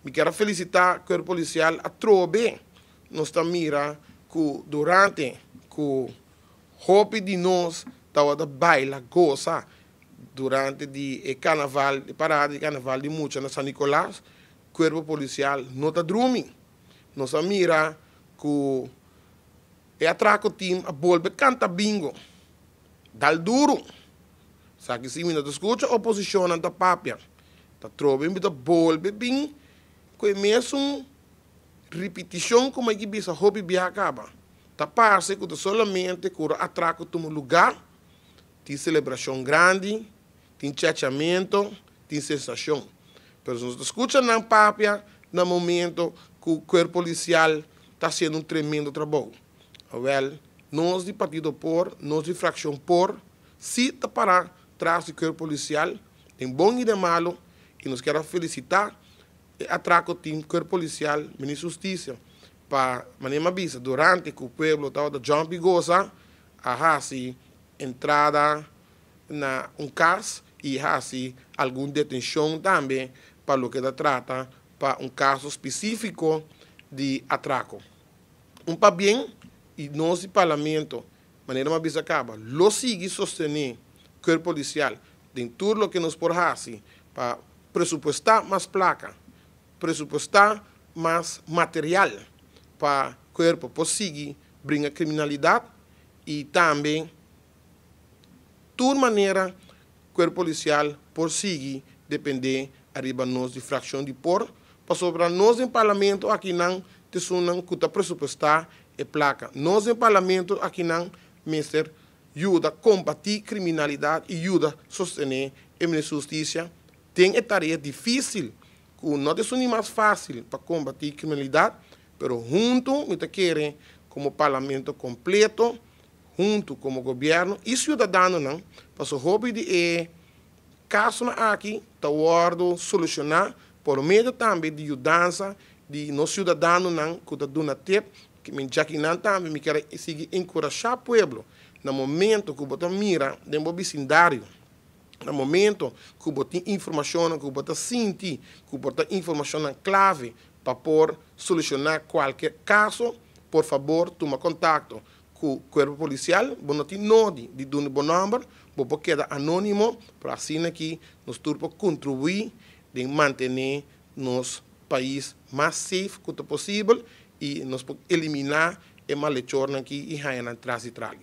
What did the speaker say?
Mi kier a felicita Cuerpo Policial atrobe. Nos ta mira cu durante cu hopi di nos tawata baila goza durante di e carnaval, e parada di carnaval di mucha na San Nicolas, Cuerpo Policial no ta drumi. Nos a mira cu e atraco team a bolbe canta bingo, dal duro. Sa ki si mi no ta scucha oposicionnan ta papia, ta trobe mi ta bolbe bin cu e mesun ripiticion cu mi a bisa hopi biaha caba. Ta parce cu ta solamente cu ora atraco tuma lugar, tin celebracion grandi, tin chachamento, tin sensacion. Pero si nos ta scucha nan papia na momento cu Cuerpo Policial ta haciendo un tremendo trabou. Awel, nos di Partido por, nos di Fraccion por, si ta para tras di Cuerpo Policial, den bon y den malo, y nos kier a felicita e atraco team Cuerpo Policial, Ministro Husticia, pa, manera mi a bisa, durante cu pueblo tabata jump y goza, a haci entrada na un cas y haci algun detencion tambe pa loke ta trata pa un caso specifico di atraco. Un pabien y nos di Parlamento, manera mi a bisa caba, lo sigui sostene Cuerpo Policial den tur loke nos por haci pa presupuesta mas placa, presupuesta mas material pa cuerpo por sigui bringa criminalidad y tambe tur manera Cuerpo Policial por sigui depende ariba nos di fraccion di por, pasobra nos den Parlamento akinan t'esunnan cu ta presupuesta e placa. Nos den Parlamento akinan mester yuda combati criminalidad y yuda sostene e Minister Husticia den e tarea dificil cu no ta esun di mas facil pa combati criminalidad, pero hunto mi ta kere como Parlamento completo, hunto como gobierno y ciudadanonan, pasobra hopi di e casonan aki ta wordo soluciona por medio tambe di yudansa di nos ciudadanonan cu ta duna tip, mi djakinan tambe mi kier a sigui encurasha pueblo na momento cu bo ta mira den bo bisindario, na momento cu bo tin informacionnan cu bo ta sinti cu por ta informacionnan clave pa por soluciona cualkier caso, por fabor tuma contacto cu Cuerpo Policial. Bo no tin nodi di duna bo nomber, bo por keda anonimo, pero asina aki nos tur por contribui den mantene nos pais mas safe cu ta posibel y nos por elimina e malhechornan aki y haya nan tras di trali.